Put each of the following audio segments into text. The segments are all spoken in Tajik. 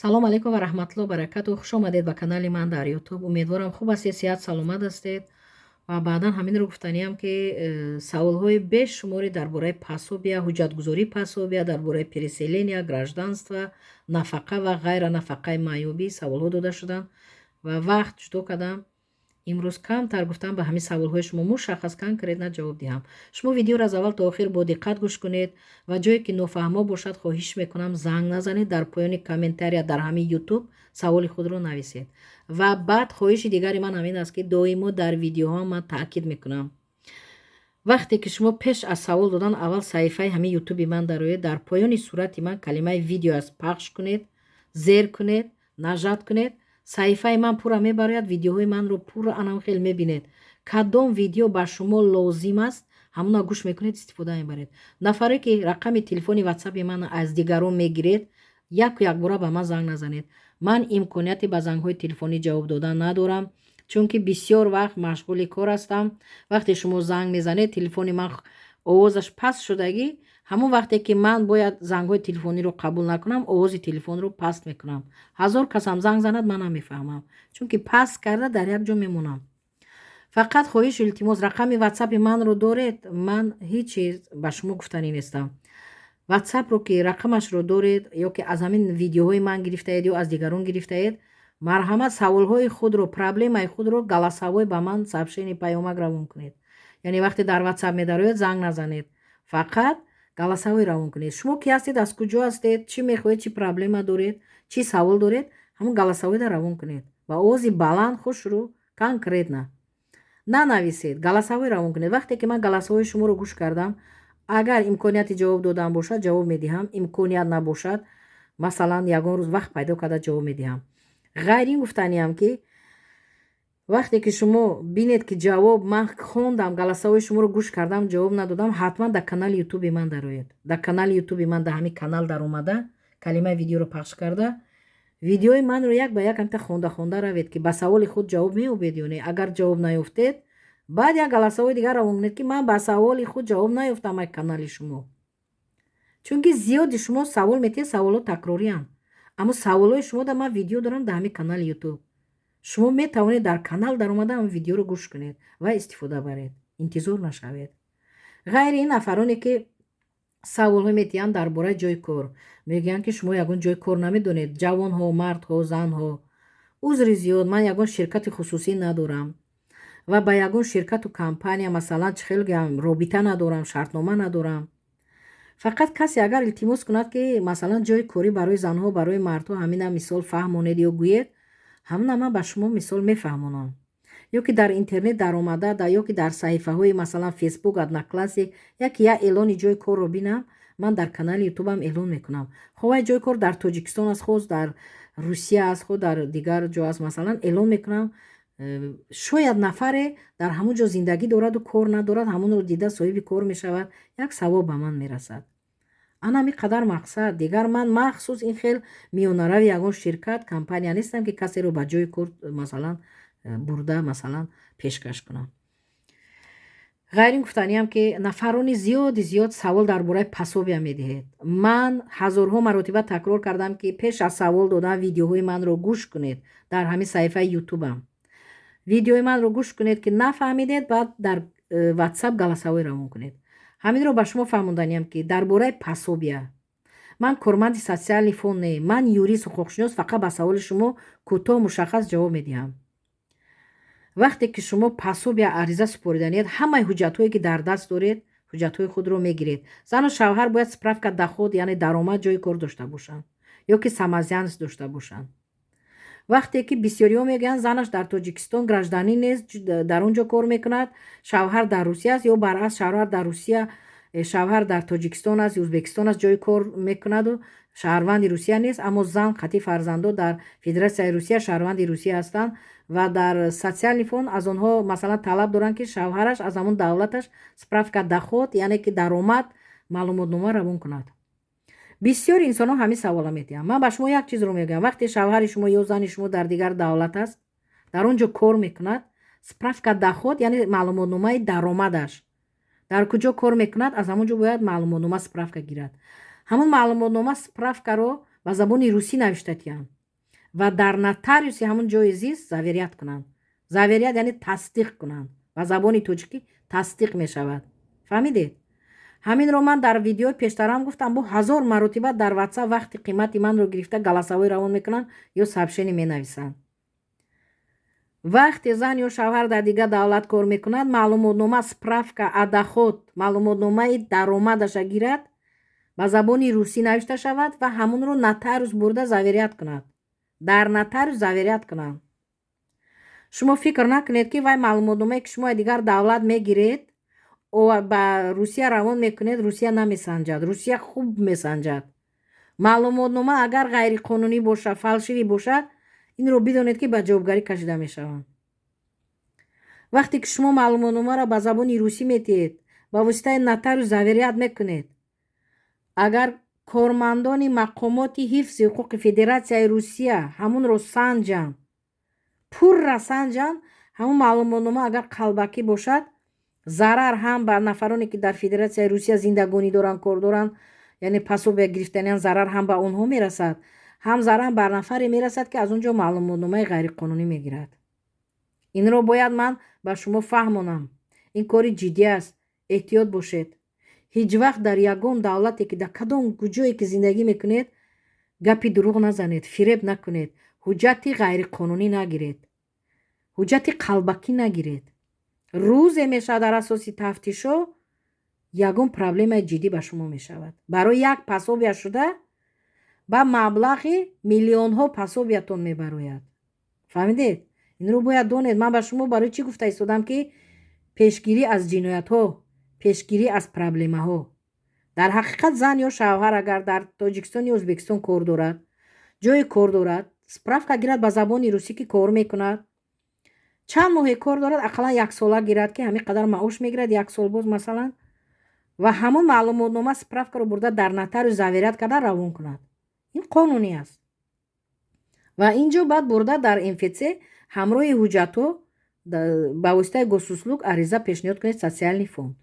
Салом алейкум ва раҳматулло баракату. Хуш омадед ба канали ман дар Ютуб. Умедворам, хуб ҳастед, сиҳат саломат ҳастед. Ва баъдан ҳаминро гуфтаниям, ки саволҳои бешуморе дар бораи пособия, ҳуҷҷатгузории пособия, дар бораи переселения, гражданство, нафақа ва ғайра, нафақаи маъюбӣ саволҳо дода шуданд ва вақт ҷудо кардам. Имрӯз камтар гуфтам, ба ҳамин саволҳои шумо мушаххас, конкретно ҷавоб диҳам. Шумо видеоро аз аввал то охир бо диққат гӯш кунед ва ҷое ки нофаҳмо бошад, хоҳиш мекунам, занг назанед, дар поёни комментария дар ҳамин Ютуб саволи худро нависед. Ва баъд хоҳиши дигари ман ҳамин аст, ки доимо дар видеоҳо ман таъкид мекунам: вақте ки шумо пеш аз савол додан аввал саҳифаи ҳамин Ютуби ман дароед, дар поёни сурати ман калимаи «видео» аст, пахш кунед, зер кунед, нажать кунед, саҳифаи ман пурра мебарояд, видеоҳои манро пурра анам хел мебинед. Кадом видео ба шумо лозим аст, ҳамона гӯш мекунед, истифода мебаред. Нафаре ки рақами телефони Ватсапи ман аз дигарон мегиред, яку якбора ба ман занг назанед. Ман имконияти ба зангҳои телефонӣ ҷавоб додан надорам, чунки бисёр вақт машғули кор ҳастам. Вақте шумо занг мезанед, телефони ман овозаш паст шудагӣ. Ҳамон вақте ки ман бояд зангҳои телефониро қабул накунам, овози телефонро паст мекунам. 1000 касам занг занад, ман намефаҳмам, чунки паст карда дар як ҷо мемонам. Фақат хоҳишу илтимос: рақами Ватсапи манро доред, ман ҳеҷ чиз ба шумо гуфтанӣ нестам. Ватсапро ки рақамашро доред ё ки аз ҳамин видеоҳои ман гирифтаед ё аз дигарон гирифтаед, марҳамат, саволҳои худро, проблемаи худро голосовой ба ман сообщение, паёмак равон кунед. Яъне вақте дар Ватсап медароед, занг назанед, фақат голосовой равон кунед. Шумо ки ҳастед, аз куҷо ҳастед, чӣ мехоҳед, чӣ проблема доред, чӣ савол доред, ҳамон голосовойда равон кунед ва овози баланд, хушрӯ, конкретно нанависед, голосовой равон кунед. Вақте ки ман голосовои шуморо гӯш кардам, агар имконияти ҷавоб додан бошад, ҷавоб медиҳам, имконият набошад, масалан, ягон рӯз вақт пайдо карда ҷавоб медиҳам. Ғайр ин гуфтаниам, ки вақте ки шумо бинед, ки ҷавоб ман хондам, голосовои шуморо гӯш кардам, ҷавоб надодам, ҳатман дар канали Ютуби ман дароед. Дар канали Ютуби ман, дар ҳамин канал даромада, калимаи «видеоро» пахш карда, видеои манро як ба як ҳамта хонда хонда равед, ки ба саволи худ ҷавоб меёбед ё не. Агар ҷавоб наёфтед, баъд як голосовои дигар равон кунед, ки ман ба саволи худ ҷавоб наёфтам ай канали шумо. Чунки зиёди шумо савол метиҳед, саволҳо такрорианд, аммо саволҳои шумо да ман видео дорам дар ҳамин канали Ютуб. Шумо метавонед дар канал даромада ҳамин видеоро гӯш кунед ва истифода баред, интизор нашавед. Ғайри ин, нафароне ки саволҳо метиҳанд дар бораи ҷои кор, мегӯянд, ки шумо ягон ҷои кор намедонед, ҷавонҳо, мардҳо, занҳо, узри зиёд, ман ягон ширкати хусусӣ надорам ва ба ягон ширкату компания, масалан, чӣ хел гӯям, робита надорам, шартнома надорам. Фақат касе агар илтимос кунад, ки масалан, ҷои корӣ барои занҳо, барои мардҳо, ҳамина мисол фаҳмонед ё гӯед, ҳамина ман ба шумо мисол мефаҳмонам. Ё ки дар интернет даромада, ё ки дар саҳифаҳои, масалан, Фейсбук, Одноклассник яке як эълони ҷои корро бинам, ман дар канали Ютубам эълон мекунам. Хо вай ҷои кор дар Тоҷикистон аст, хоҳ дар Русия аст, хоҳ дар дигар ҷо аст, масалан, эълон мекунам. Шояд нафаре дар ҳамон ҷо зиндагӣ дораду кор надорад, ҳамонро дида соҳиби кор мешавад, як савоб ба ман мерасад. Ана ҳамин қадар мақсад. Дигар ман махсус ин хел миёнарави ягон ширкат, компания нестам, ки касеро ба ҷои кор, масалан, бурда, масалан, пешкаш кунам. Ғайр ин гуфтаниам, ки нафарони зиёди зиёд савол дар бораи пособия медиҳед. Ман ҳазорҳо маротиба такрор кардам, ки пеш аз савол додан видеоҳои манро гӯш кунед. Дар ҳамин саҳифаи Ютубам видеои манро гӯш кунед, ки нафаҳмидед, баъд дар Ватсап голосовой равон кунед. Ҳаминро ба шумо фаҳмонданиам, ки дар бораи пособия ман корманди социальный фонд не, ман юрист, ҳуқуқшинос, фақат ба саволи шумо кӯтоҳ, мушаххас ҷавоб медиҳам. Вақте ки шумо пособия ариза супориданиед, ҳамаи ҳуҷҷатҳое ки дар даст доред, ҳуҷҷатҳои худро мегиред. Зану шавҳар бояд справка доход, яъне даромад, ҷои кор дошта бошанд ё ки самозанятость дошта бошанд. Вақте ки бисёриҳо мегӯянд, занаш дар Тоҷикистон гражданин нест, дар он ҷо кор мекунад, шавҳар дар Русия аст, ё баръакс, шавҳар дар Русия, шавҳар дар Тоҷикистон аст, Ӯзбекистон аст, ҷои кор мекунаду шаҳрванди Русия нест, аммо зан қати фарзандо дар Федератсияи Русия, шаҳрванди Русия ҳастанд ва дар социальный фонд аз онҳо, масалан, талаб доранд, ки шавҳараш аз ҳамон давлаташ справка доход, яъне ки даромад, маълумотнома равон кунад. Бисёри инсонҳо ҳамин савола медиҳанд. Ман ба шумо як чизро мегӯям: вақте шавҳари шумо ё зани шумо дар дигар давлат аст, дар он ҷо кор мекунад, справка доход, яъне маълумотномаи даромадаш, дар куҷо кор мекунад, аз ҳамон ҷо бояд маълумотнома, справка гирад. Ҳамон маълумотнома, справкаро Ба забони русӣ навишта тиҳанд ва дар нотариуси ҳамон ҷои зист заверять кунанд. Заверять, яъне тасдиқ кунанд. Ба забони тоҷикӣ тасдиқ мешавад. Фаҳмидед? Ҳаминро ман дар видеои пештарам гуфтам. Бо ҳазор маротиба дар Ватсап вақти қимати манро гирифта, голосовой равон мекунанд ё сообщение менависанд. Вақте зан ё шавҳар дар дигар давлат кор мекунад, маълумотнома, справка о доход, маълумотномаи даромадаша гирад, ба забони русӣ навишта шавад ва ҳамонро нотариус бурда заверять кунад, дар нотариус заверять кунанд. Шумо фикр накунед, ки вай маълумотномае, ки шумо дигар давлат мегиред, ба Русия равон мекунед, Русия намесанҷад. Русия хуб месанҷад. Маълумотнома агар ғайриқонунӣ бошад, фальшивый бошад, инро бидонед, ки ба ҷавобгарӣ кашида мешаванд. Вақте ки шумо маълумотномаро ба забони русӣ метиҳед, ба воситаи нотариус заверять мекунед, агар кормандони мақомоти ҳифзи ҳуқуқи Федератсияи Русия ҳамунро санҷанд, пурра санҷанд, ҳамун маълумотнома агар қалбакӣ бошад, зарар ҳам ба нафароне, ки дар Федератсияи Русия зиндагонӣ доранд, кор доранд, яъне пособия гирифтаниан, зарар ҳам ба онҳо мерасад, ҳам зарар бар нафаре мерасад, ки аз он ҷо маълумотномаи ғайриқонунӣ мегирад. Инро бояд ман ба шумо фаҳмонам. Ин кори ҷиддӣ аст, эҳтиёт бошед. Ҳеҷ вақт дар ягон давлате, ки дар кадом куҷое ки зиндагӣ мекунед, гапи дурӯғ назанед, фиреб накунед, ҳуҷҷати ғайриқонунӣ нагиред, ҳуҷҷати қалбакӣ нагиред. Рӯзе мешавад, дар асоси тафтишҳо ягон проблемаи ҷиддӣ ба шумо мешавад. Барои як пособия шуда ба маблағи миллионҳо пособиятон мебарояд. Фаҳмидед? Инро бояд донед. Ман ба шумо барои чӣ гуфта истодам, ки пешгирӣ аз ҷиноятҳо, пешгирӣ аз проблемаҳо. Дар ҳақиқат, зан ё шавҳар агар дар Тоҷикистон ё Ӯзбекистон кор дорад, ҷое кор дорад, справка гирад ба забони русӣ, ки кор мекунад, чанд моҳе кор дорад, ақаллан яксола гирад, ки ҳамин қадар маош мегирад як сол боз, масалан, ва ҳамон маълумотнома, справкаро бурда дар нотариус заверять карда равон кунад. Ин қонунӣ аст. Ва ин ҷо баъд бурда дар МФЦ ҳамроҳи ҳуҷҷатҳо ба воситаи Госуслуг ариза пешниҳод кунед Социальный фонд.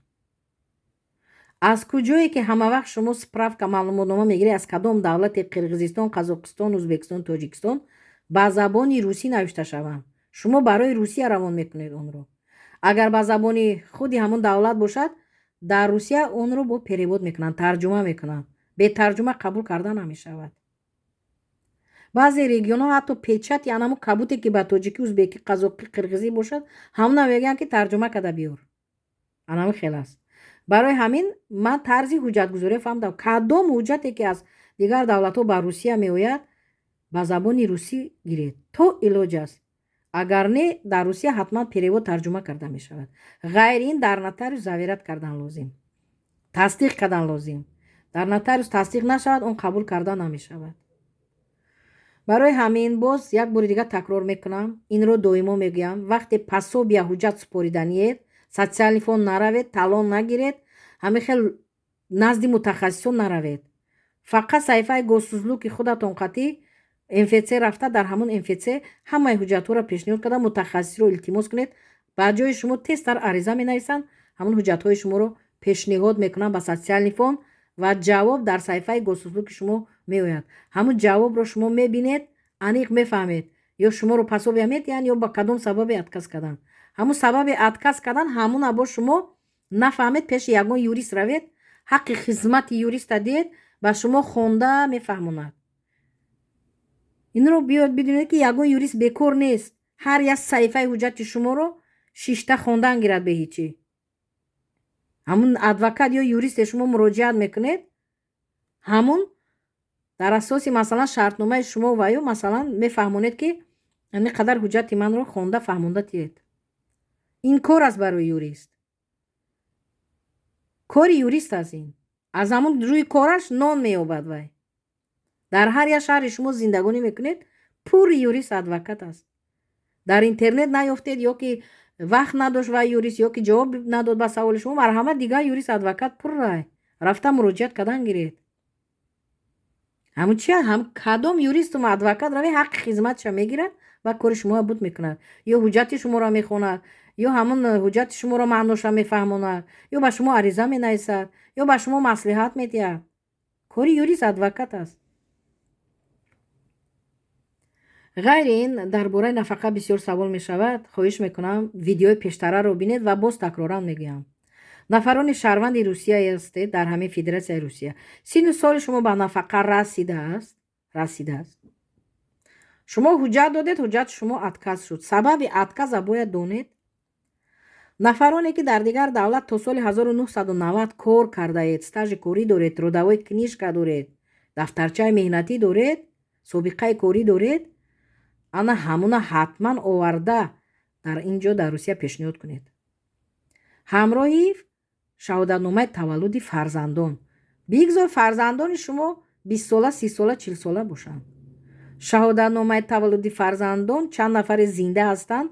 Аз куҷое ки ҳамавақт шумо справка, маълумотнома мегиред, аз кадом давлате, Қирғизистон, Қазоқистон, Ӯзбекистон, Тоҷикистон, ба забони русӣ навишта шаванд, шумо барои Русия равон мекунед онро. Агар ба забони худи ҳамон давлат бошад, дар Русия онро бо перевод мекунанд, тарҷума мекунанд. Бетарҷума қабул карда намешавад. Баъзе регионҳо ҳатто печати анамо кабуте, ки ба тоҷикӣ, узбекӣ, қазоқӣ, қирғизӣ бошад, ҳамона мегӯянд, ки тарҷума карда биёр. Анами хел аст. Барои ҳамин ман тарзи ҳуҷҷатгузорӣ фаҳмидам. Кадом ҳуҷҷате, ки аз дигар давлатҳо ба Русия меояд, ба забони русӣ гиред то илоҷ аст. Агар не, дар Русия ҳатман перевод, тарҷума карда мешавад. Ғайри ин дар нотариус заверять кардан лозим, тасдиқ кардан лозим. Дар нотариус тасдиқ нашавад, он қабул карда намешавад. Барои ҳамин боз як бори дигар такрор мекунам, инро доимо мегӯям: вақте пособия ҳуҷҷат супориданиед, Социальный фонд наравед, талон нагиред, ҳамин хел назди мутахассисон наравед. Фақат саҳифаи Госуслуги худатон қатъӣ МФЦ рафта, дар ҳамон МФЦ ҳамаи ҳуҷҷатҳоро пешниҳод карда, мутахассисро илтимос кунед, ба ҷои шумо тезтар ариза менависанд, ҳамон ҳуҷҷатҳои шуморо пешниҳод мекунанд ба Социальный фонд ва ҷавоб дар саҳифаи Госуслуги шумо меояд. Ҳамун ҷавобро шумо мебинед, аниқ мефаҳмед, ё шуморо пособия медиҳанд, ё ба кадом сабабе отказ карданд. Ҳамун сабаби отказ кардан, ҳамуна бо шумо нафаҳмед, пеши ягон юрист равед, ҳаққи хизмати юриста диҳед, ба шумо хонда мефаҳмонад. Инро биёд бидонед, ки ягон юрист бекор нест, ҳар як саҳифаи ҳуҷҷати шуморо шишта хондан гирад бе ҳичӣ. Ҳамун адвокат ё юристе шумо муроҷиат мекунед, ҳамун дар асоси, масалан, шартномаи шумо ва ё, масалан, мефаҳмонед, ки ҳамин қадар ҳуҷҷати манро хонда фаҳмонда тиед. Ин кор аст барои юрист, кори юрист аст ин. Аз ҳамун рӯи кораш нон меёбад вай. Дар ҳар як шаҳре шумо зиндагонӣ мекунед, пури юрист, адвокат аст. Дар интернет наёфтед ё ки вақт надошт вай юрист, ё ки ҷавоб надод ба саволи шумо, марҳамат, дигар юрист, адвокат пуррай, рафта муроҷиат кардан гиред. Ҳамун чи, ҳам кадом юристу адвокат раве, ҳаққи хизматша мегирад ва кори шуморо буд мекунад: ё ҳуҷҷати шуморо мехонад, ё ҳамун ҳуҷҷати шуморо маъноша мефаҳмонад, ё ба шумо ариза менависад, ё ба шумо маслиҳат медиҳад. Кори юрист, адвокат аст. Ғайри ин, дар бораи нафақа бисёр савол мешавад. Хоҳиш мекунам, видеои пештараро бинед ва боз такроран мегӯям: нафарони шаҳрванди Русия ҳастед, дар ҳамин Федератсияи Русия сину соли шумо ба нафақа расидааст, шумо ҳуҷҷат додед, ҳуҷҷати шумо отказ шуд. Сабаби отказа бояд донед. Нафароне ки дар дигар давлат то соли 1990 кор кардаед, стажи корӣ доред, трудовой книжка доред, дафтарчаи меҳнатӣ доред, собиқаи корӣ доред, ана ҳамуна ҳатман оварда дар ин ҷо, дар Русия, пешниҳод кунед ҳамроҳи шаҳодатномаи таваллуди фарзандон. Бигзор фарзандони шумо 20сола, 30сола, 40сола бошанд. Шаҳодатномаи таваллуди фарзандон, чанд нафаре зинда ҳастанд,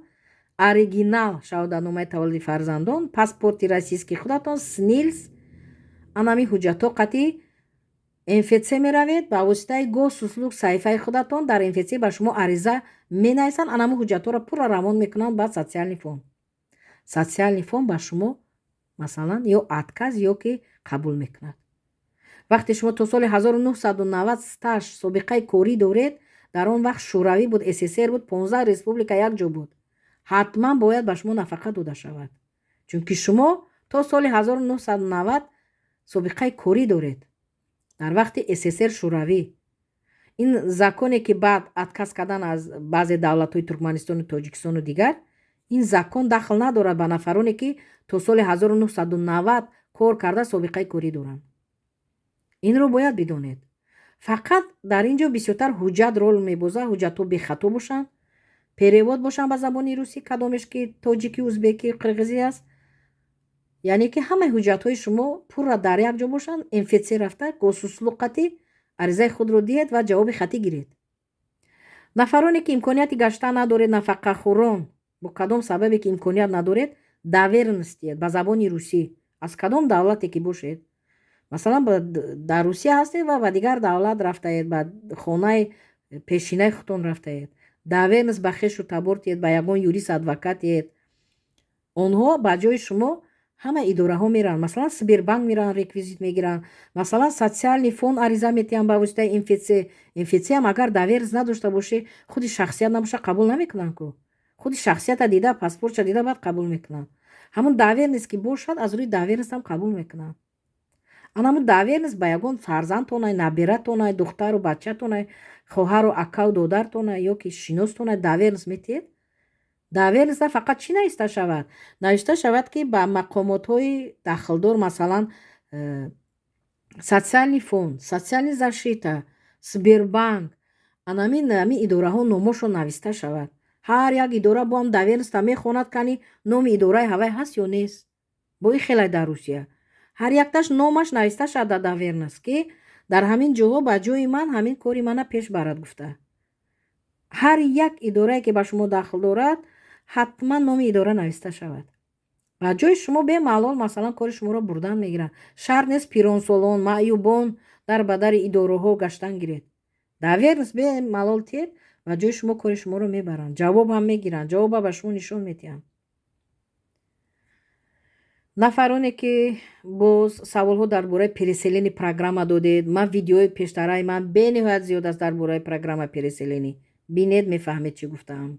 оригинал шаҳодатномаи таваллуди фарзандон, паспорти российский худатон, СНИЛС, анами ҳуҷҷатҳо қатъи МФЦ меравед. Ба воситаи Госуслуг саҳифаи худатон дар МФЦ ба шумо ариза менависанд. Анами ҳуҷҷатҳоро пурра равон мекунанд ба Социальный фонд. Социальный фонд ба шумо, масалан, ё отказ, ё ки қабул мекунад. Вақте шумо то соли 1990 стаж, собиқаи корӣ доред, дар он вақт Шӯравӣ буд, СССР буд, 15 республика якҷо буд, ҳатман бояд ба шумо нафақа дода шавад, чунки шумо то соли 1990 собиқаи корӣ доред дар вақти СССР, Шӯравӣ. Ин законе ки баъд отказ кардан аз баъзе давлатҳои Туркманистону Тоҷикистону дигар, ин закон дахл надорад ба нафароне ки то соли 1990 кор карда, собиқаи корӣ доранд. Инро бояд бидонед. Фақат дар ин ҷо бисёртар ҳуҷҷат рол мебозад. Ҳуҷҷатҳо бехато бошанд, перевод бошанд ба забони русӣ, кадомеш ки тоҷикӣ, узбекӣ, қирғизӣ аст, яъне ки ҳамаи ҳуҷҷатҳои шумо пурра дар як ҷо бошанд. МФЦ рафта, Госуслуг қатӣ аризаи худро диҳед ва ҷавоби хатӣ гиред. Нафароне ки имконияти гаштан надоред, нафақахӯрон, бо кадом сабабе ки имконият надоред, доверенность диҳед ба забони русӣ, аз кадом давлате ки бошед. Масалан, дар Русия ҳастед ва ба дигар давлат рафтаед, ба хонаи пешинаи худтон рафтаед, доверенность ба хешу табор диҳед, ба ягон юрист, адвокат диҳед. Онҳо ба ҷои шумо ҳама идораҳо мераванд. Масалан, Сбербанк мераванд, реквизит мегиранд. Масалан, Социальный фонд ариза метиҳанд ба воситаи МФЦ. МФЦам агар доверенность надошта бошӣ, худи шахсият набоша, қабул намекунанд ку. Худи шахсията дида, паспортша дида, баъд қабул мекунанд. Ҳамун доверенность ки бошад, аз рӯи доверенность ам қабул мекунанд. Анамун доверенность ба ягон фарзандтонай, набиратонай, духтару бачатонай, хоҳару акаву додартонай ё ки шиностонай, доверенность метиҳед. Доверенность фақат чӣ нависта шавад? Навишта шавад, ки ба мақомотҳои дахлдор, масалан, Социальный фонд, социальный защита, Сбербанк, анамин ҳамин идораҳо номошон нависта шавад. Ҳар як идора бо ҳам доверенность а мехонад, кани номи идораи ҳавай ҳаст ё нест. Бо ин хелай дар Русия ҳар якташ номаш нависта шавад дар доверенность, ки дар ҳамин ҷоҳо ба ҷои ман ҳамин кори мана пеш барад гуфта. Ҳар як идорае ки ба шумо дахл дорад, ҳатман номи идора нависта шавад. Ба ҷои шумо бемалол, масалан, кори шуморо бурдан мегиранд. Шарт нест пиронсолон, маъюбон дар ба дари идораҳо гаштан гиред. Доверенность бемалол тиҳед, ба ҷои шумо кори шуморо мебаранд, ҷавоб ҳам мегиранд, ҷавоба ба шумо нишон медиҳанд. Нафароне ки боз саволҳо дар бораи переселение программа додед, ман видеои пештараи ман бениҳоят зиёд аст дар бораи программа переселение, бинед, мефаҳмед, чӣ гуфтаам.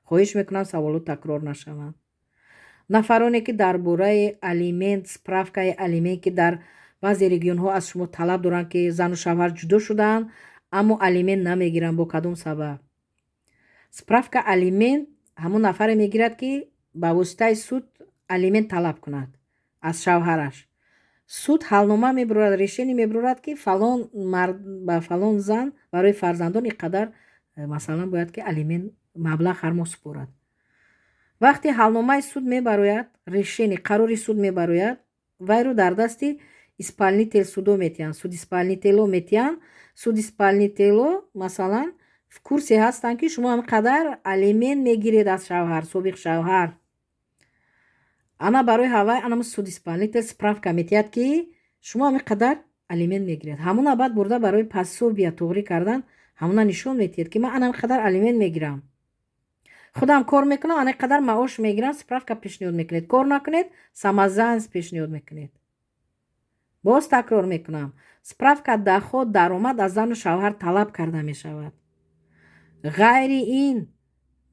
Хоҳиш мекунам, саволҳо такрор нашаванд. Нафароне ки дар бораи алимент, справка и алимент, ки дар баъзе регионҳо аз шумо талаб доранд, ки зану шавҳар ҷудо шудаанд, аммо алимент намегиранд, бо кадом сабаб? Справка алимент ҳамон нафаре мегирад, ки ба воситаи суд алимент талаб кунад аз шавҳараш. Суд ҳалнома мебурад, решение мебурад, ки фалон мард ба фалон зан барои фарзандон ин қадар, масалан, бояд ки алимент маблағ ҳар моҳ супорад. Вақте ҳалномаи суд мебарояд, решение, қарори суд мебарояд, вайро дар дасти исполнитель судо метиҳанд, судисполнитель о метиҳанд. Судисполнитель о, масалан, в курсе ҳастанд, ки шумо ҳам қадар алимент мегиред аз шавҳар, собиқ шавҳар. Ана барои ҳавай анам судисполнитель справка метиҳад, ки шумо ҳамин қадар алимент мегиред. Ҳамуна баъд бурда барои пособия туғрӣ кардан ҳамуна нишон метиҳед, ки ман ана қадар алимент мегирам, худам кор мекунам, ана қадар маош мегирам. Справка пешниҳод мекунед. Кор накунед, самозанятость пешниҳод мекунед. Боз такрор мекунам: справка доход, даромад аз зану шавҳар талаб карда мешавад. Ғайри ин,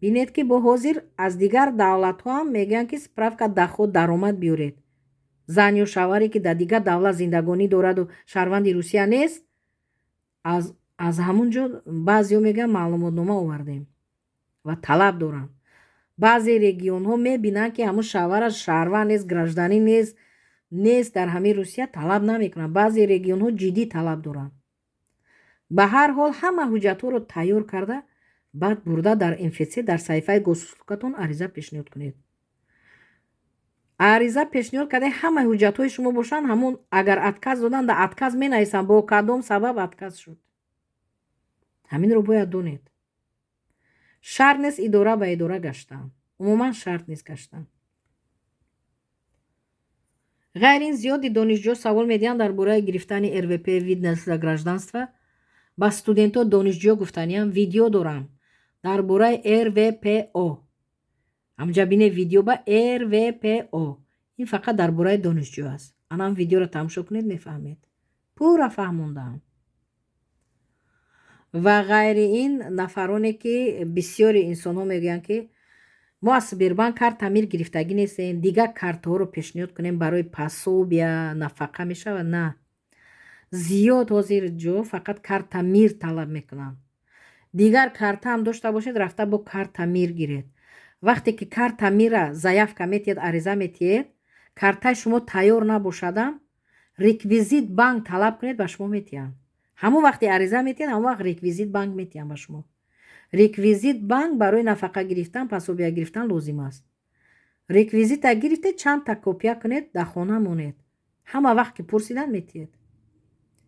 бинед, ки бо ҳозир аз дигар давлатҳо ҳам мегӯянд, ки справка доход, даромад биёред. Зан ё шавҳаре, ки дар дигар давлат зиндагонӣ дораду шаҳрванди Русия нест, аз ҳамун ҷо баъзеҳо мегӯянд, маълумотнома овардем ва талаб доранд. Баъзе регионҳо мебинанд, ки ҳамун шавҳараш шаҳрванд нест, гражданин нест дар ҳамин Русия, талаб намекунанд. Баъзе регионҳо ҷиддӣ талаб доранд. Ба ҳар ҳол, ҳама ҳуҷҷатҳоро тайёр карда, баъд бурда дар МФЦ, дар саҳифаи Госуслугатон ариза пешниҳод кунед. Ариза пешниҳод карда, ҳамаи ҳуҷҷатҳои шумо бошанд, ҳамун агар отказ доданд, дар отказ менависанд, бо кадом сабаб отказ шуд. Ҳаминро бояд донед. Шарт нест идора ба идора гаштан, умуман шарт нест гаштан. Ғайр ин, зиёди донишҷӯ савол медиҳанд дар бораи гирифтани РВП, вид на гражданство. Ба студентҳо, донишҷӯ гуфтаниам, видео дорам дар бораи РВПО. Ҳамҷа бине, видео ба РВПО, ин фақат дар бораи донишҷӯ аст. Анам видеоро тамошо кунед, мефаҳмед, пурра фаҳмондаам. Ва ғайри ин, нафароне ки, бисёри инсонҳо мегӯянд, ки мо аз Сбербанк карта Мир гирифтагӣ нестем, дигар картаҳоро пешниҳод кунем барои пособия, нафақа мешавад? На, зиёд ҳозир ҷо фақат карта Мир талаб мекунанд. Дигар картаам дошта бошед, рафта бо карта Мир гиред. Вақте ки карта Мира заявка метиҳед, ариза метиҳед, картаи шумо тайёр набошадам, реквизит банк талаб кунед, ба шумо метиҳанд. Ҳамон вақте ариза метиҳед, ҳамон вақт реквизит банк метиҳанд ба шумо. Реквизит банк барои нафақа гирифтан, пособия гирифтан лозим аст. Реквизита гирифтед, чандта копия кунед, дар хона монед, ҳама вақт ки пурсиданд, метиҳед.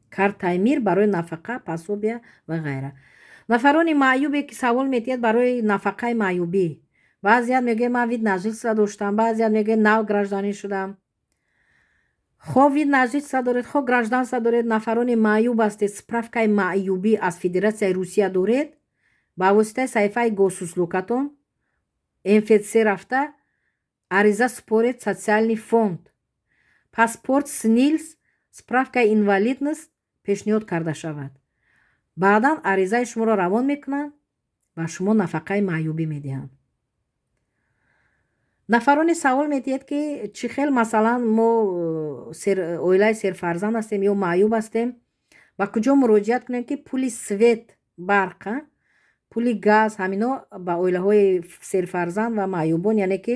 Картаи Мир барои нафақа, пособия ва ғайра. Нафарони маъюбе, ки савол метиҳед барои нафақаи маъюбӣ, баъзеят мегӯяд, ман вид на жительство доштам, баъзеят мегӯяд, нав гражданин шудам. Хо вид на жительство доред, хо гражданство доред, нафарони маъюб ҳастед, справкаи маъюбӣ аз Федератсияи Русия доред, ба воситаи саҳифаи Госуслугатон МФЦ рафта ариза супоред. Социальный фонд паспорт, СНИЛС, справкаи инвалидность пешниҳод карда шавад. Баъдан аризаи шуморо равон мекунанд ва шумо нафақаи маъюбӣ медиҳанд. Нафароне савол медиҳед, ки чӣ хел, масалан, мо оилаи серфарзанд ҳастем ё маъюб ҳастем, ба куҷо муроҷиат кунем, ки пули свет, барқ, пули газ, ҳамино ба оилаҳои серфарзанд ва маъюбон, яъне ки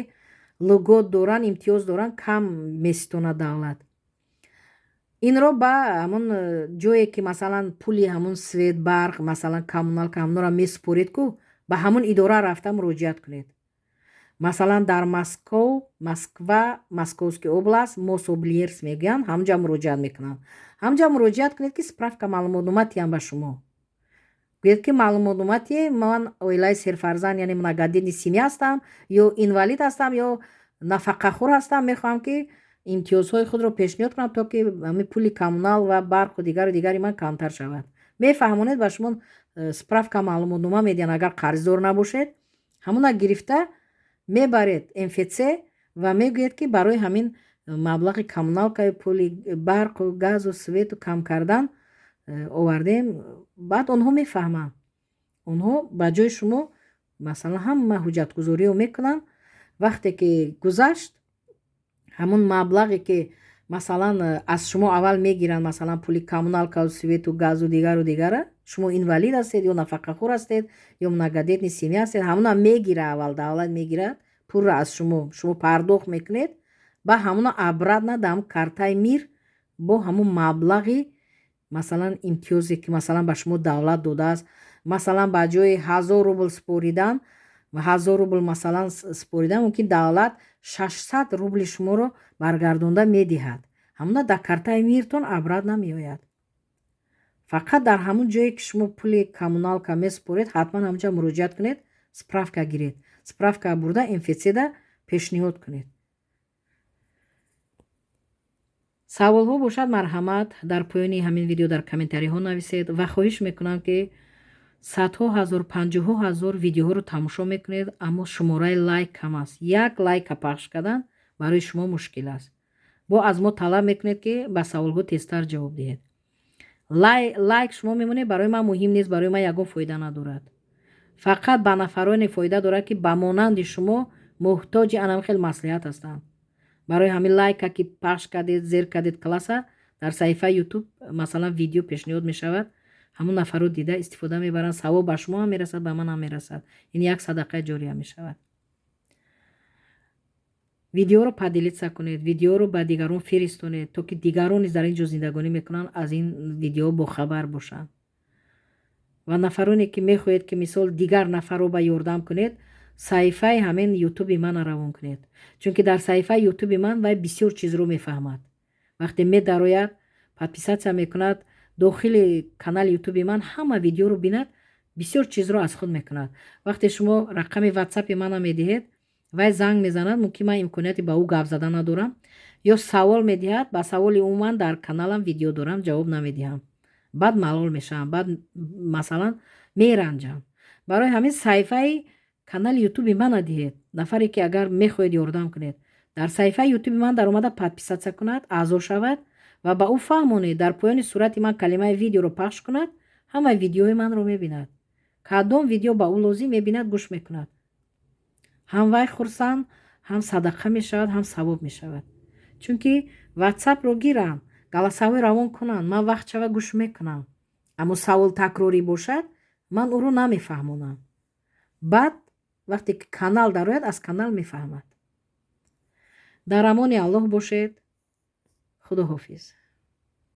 льгот доранд, имтиёз доранд, кам меситонад давлат. Инро ба ҳамон ҷое, ки масалан пули ҳамон свет, барқ, масалан коммуналка, ҳамонро месупоред ку, ба ҳамон идора рафта муроҷиат кунед. Масалан, дар Москов, Москва, Московский область, Мособллес мегӯянд, ҳамҷа муроҷиат мекунанд. Ҳамҷа муроҷиат кунед, ки справка, маълумотнома тиҳанд ба шумо. Гӯед, ки маълумотнома тиҳе, ман оилаи серфарзанд, яъне многодетный семья ҳастам, ё инвалид ҳастам, ё нафақахӯр ҳастам, мехоҳам, ки имтиёзҳои худро пешниҳод кунам, то ки ҳамин пули коммунал ва барқу дигару дигари ман камтар шавад. Мефаҳмонед, ба шумо справка, маълумотнома медиҳанд. Агар қарздор набошед, ҳамона гирифта мебаред МФЦ ва мегӯед, ки барои ҳамин маблағи коммуналкаи, пули барқу газу свету кам кардан овардем. Баъд онҳо мефаҳманд, онҳо ба ҷои шумо, масалан, ҳама ҳуҷҷатгузориро мекунанд. Вақте ки гузашт, ҳамун маблағе, ки масалан аз шумо аввал мегиранд, масалан пули коммуналкау, свету, газу дигару дигара, шумо инвалид ҳастед ё нафақахӯр ҳастед ё многодетный семья ҳастед, ҳамуна мегира, аввал давлат мегирад пулро аз шумо, шумо пардохт мекунед, ба ҳамуна обратно дар ҳамун картаи Мир бо ҳамун маблағи, масалан, имтиёзе, ки масалан ба шумо давлат додааст. Масалан, ба ҷои 1000 рубл супоридан, 1000 рубл масалан супоридан, мумкин давлат 600 рубли шуморо баргардонда медиҳад. Ҳамуна дар картаи Миртон обратно меояд. Фақат дар ҳамун ҷое, ки шумо пули коммуналка месупоред, ҳатман ҳамунҷа муроҷиат кунед, справка гиред, справка бурда МФЦда пешниҳод кунед. Саволҳо бошад, марҳамат, дар поёни ҳамин видео дар комментариҳо нависед. Ва хоҳиш мекунам, ки садҳо ҳазор, панҷоҳо ҳазор видеоҳоро тамошо мекунед, аммо шумораи лайк кам аст. Як лайка пахш кардан барои шумо мушкил аст, бо аз мо талаб мекунед, ки ба саволҳо тезтар ҷавоб диҳед. Лайк шумо мемонед, барои ман муҳим нест, барои ман ягон фоида надорад. Фақат ба нафароне фоида дорад, ки ба монанди шумо муҳтоҷи анам хел маслиҳат ҳастанд. Барои ҳамин лайка ки пахш кардед, зер кардед класса, дар саҳифаи Ютуб, масалан, видео пешниҳод мешавад. Ҳамон нафарро дида истифода мебаранд. Савоб ба шумо ҳам мерасад, ба ман ҳам мерасад. Ин як садақаи ҷория мешавад. Видеоро поделиться кунед, видеоро ба дигарон фиристонед, то ки дигарон низ дар ин ҷо зиндагонӣ мекунанд, аз ин видео бохабар бошанд. Ва нафароне ки мехоҳед, ки мисол дигар нафарро ба ёрдам кунед, саҳифаи ҳамин Ютуби мана равон кунед, чунки дар саҳифаи Ютуби ман вай бисёр чизро мефаҳмад. Вақте медарояд, подписаться мекунад, дохили канали Ютуби ман ҳама видеоро бинад, бисёр чизро аз худ мекунад. Вақте шумо рақами Ватсапи мана медиҳед, вай занг мезанад. Мумкин ман имконияти ба ӯ гап зада надорам ё савол медиҳад. Ба саволи ӯ ман дар каналам видео дорам, ҷавоб намедиҳам. Баъд малол мешавам, баъд, масалан, меранҷам. Барои ҳамин саҳифаи канали Ютуби мана диҳед. Нафаре ки агар мехоҳед ёрдам кунед, дар саҳифаи Ютуби ман даромада подписаться кунад, аъзо шавад ва ба ӯ фаҳмонед, дар поёни сурати ман калимаи «видеоро» пахш кунад, ҳамаи видеои манро мебинад. Кадом видео ба ӯ лозим мебинад, гӯш мекунад. Ҳам вай хурсанд, ҳам садақа мешавад, ҳам савоб мешавад. Чунки Ватсапро гирам, голосовой равон кунанд, ман вақт шава гӯш мекунам, аммо савол такрорӣ бошад, ман ӯро намефаҳмонам. Баъд вақте ки канал дарояд, аз канал мефаҳмад. Дар амони Аллоҳ бошед. Худоҳофиз.